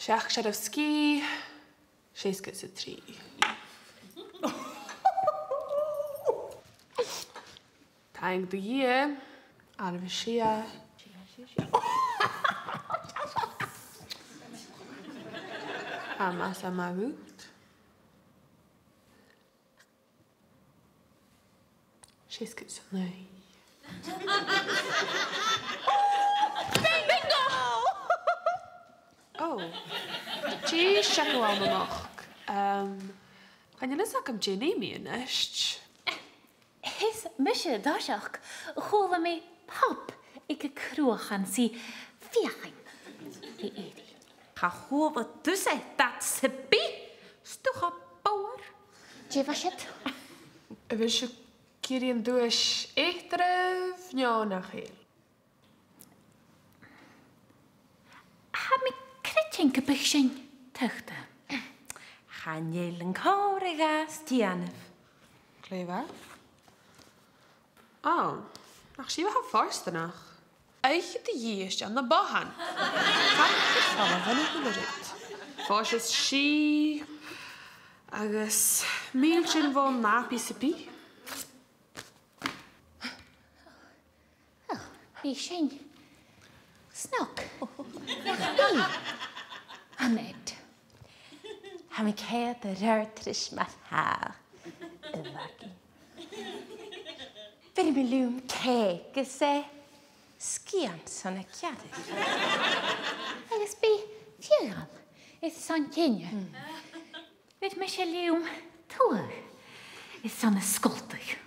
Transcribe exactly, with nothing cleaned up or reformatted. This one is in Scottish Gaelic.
Seachd searbh sgìth, seasgad 's a trì. Taing do Dhia, àireamh a sia. Tha e math, tha e math dhut. Seasgad 's a naoi. Bingo! Ò. Dè seòrsa a-mach? Ehm, chan eil fhios agam dè nì mi a-nis. Is mise an toiseach, chuala mi pop aig a' chruachan 's i a' feuchainn ri èirigh. Cha chuala tusa dad sam bith, 's tu cho bodhar. Dè bha siud? A bheil sibh ag iarraidh an duais eatarra no nach eil? Tha mi a' creidsinn gum biodh sin taghta. Chan eil an còrr a dh'fhàs a' dèanamh. Glè mhath. Ò, ach 's e a tha fortanach. Oidhche do dhithis ann am bothan. Tha e air falbh bhon a h-uile rud. Fois is sìth agus mìltean bhon nàbaidh sam bith. Ò, bidh sin snog. Nach bi, Annette? Tha mi ceud air fhichead ris mar-thà, a Mhagaidh. Bheir mi leam cèic is e sgian son a' cheathrair. Agus bidh fiadh ann airson teine. Bheir mise leam tuagh airson an sgoltaidh.